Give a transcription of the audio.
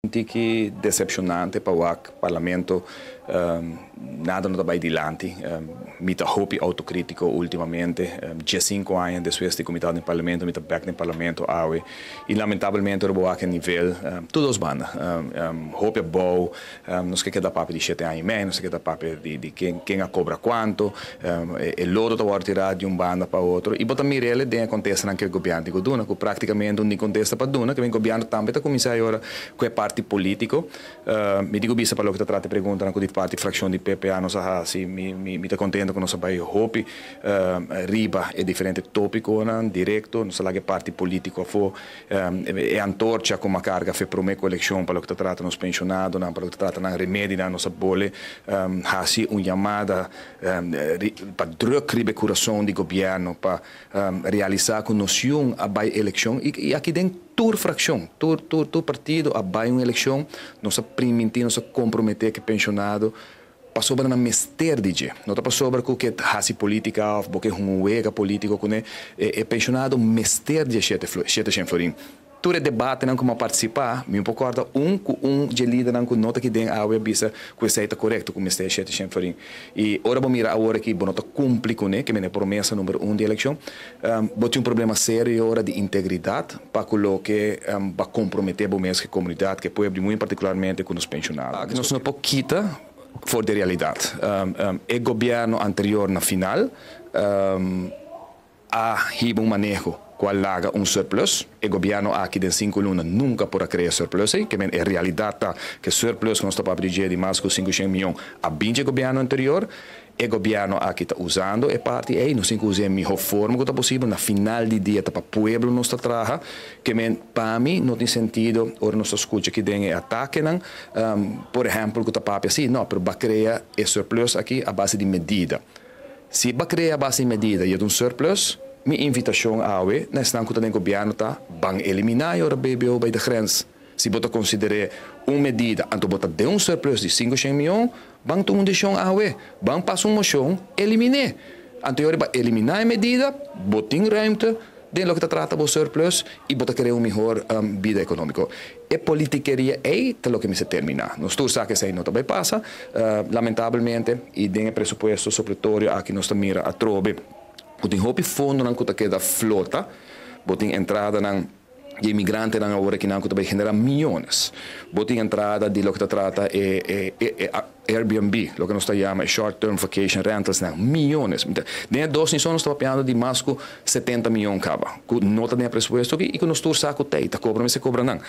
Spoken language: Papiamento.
Tiki decepcionante pa wak parlamento nada no ta bay dilanti. Mi ta hopi autocritico ultimamente. 15 aña despues di cu mi ta den parlamento, mi ta back den parlamento awe. Y lamentablemente ora bo wak e nivel, tur dos banda. Hopi abou, nos ke keda papia di 7 aña y mei, nos ke keda papia di ken a cobra cuanto, e lodo ta wordo tira di un banda pa otro. Y bo ta mir'e den contesta cu e gobierno ta duna, cu practicamente no tin contesta pa duna, cu e gobierno tambe ta cuminsa awor cu e parti politico. Mi di cu bisa pa loke ta trata pregunta cu di parti fraccion di PPA nos a hasi, mi ta contento cu nos a bay hopi riba e diferente topiconan directo, nos a laga parti politico afo, e antorcha cu m'a carga for di prome eleccion pa loke ta trata nos pensionadonan, pa loke ta trata nan remedinan, nos a bolbe hasi un yamada pa druk riba curason di gobierno pa realisa cu nos a bay eleccion y aki den tur fraccion, tur partido a bay un eleccion, nos a priminti, nos a compromete cu pensionado pasobra nan mester di dje. No ta pasobra cu ke hasi politica of bo ke un wega politico cu e, e pensionado mester di 700 florin. Tur e debatenan cu m'a participa, mi por corda un cu un di lidernan cu no ta aki den awe bisa cu esey ta corecto, cu mester 700 florin. Y ora bo mira awor cu bo no ta cumpli cu ne, cu ta promesa number 1 di eleccion, bo tin un problema serio ora di integridad pa loke pa compromete bo mes cu comunidad, cu pueblo, muy particularmente cu e pensionado. Nos no por kita for di realidad. E gobierno anterior na final a hiba un maneho cual laga un surplus. E gobierno aki den 5 luna nunca por a crea surplus, cu e realidad ta cu surplus cu nos ta papia di mas cu 500 miyon a bin di gobierno anterior. E gobierno aki ta usando e parti ey, nos tin cu usa e miho forma cu ta posibel. Na final di dia ta pa pueblo nos ta traha, kiermen pa mi no tin sentido ora nos scucha cu tin atakenan, por ehempel, cu ta papia asina, no, pero b'a crea e surplus aki a base di medida. Si b'a crea a base di medida y un surplus, mi invitacion awe, na esnan cu ta den gobierno, ta ban elimina e ora BBO bij de grens. Si bo ta considera un medida, anto bo ta den un surplus di 500 miyon, ban tuma un decision awe, ban pasa un mocion, elimina. Anto ora elimina e medida, bo tin ruimte den loke ta trata bo surplus y bo ta crea un miho bida economico. E politikeria ey ta loke mester termina. Nos tur sa cu esey no ta bay pasa, lamentablemente, y den presupuesto supletorio aki nos mira atrobe, cu tin hopi fondonan cu ta keda flota, bo tin entradanan di imigrantenan awor aki nan cu tambe genera miyones. Bo tin entrada di loke ta trata e Airbnb, loke nos ta yama short term vacation rentals, nan miyones. Den dos aña nos ta papiando di mas cu 70 miyon caba. Cu no ta den presupuesto aki y cu nos tur sa cu ta cobra, mester cobra nan.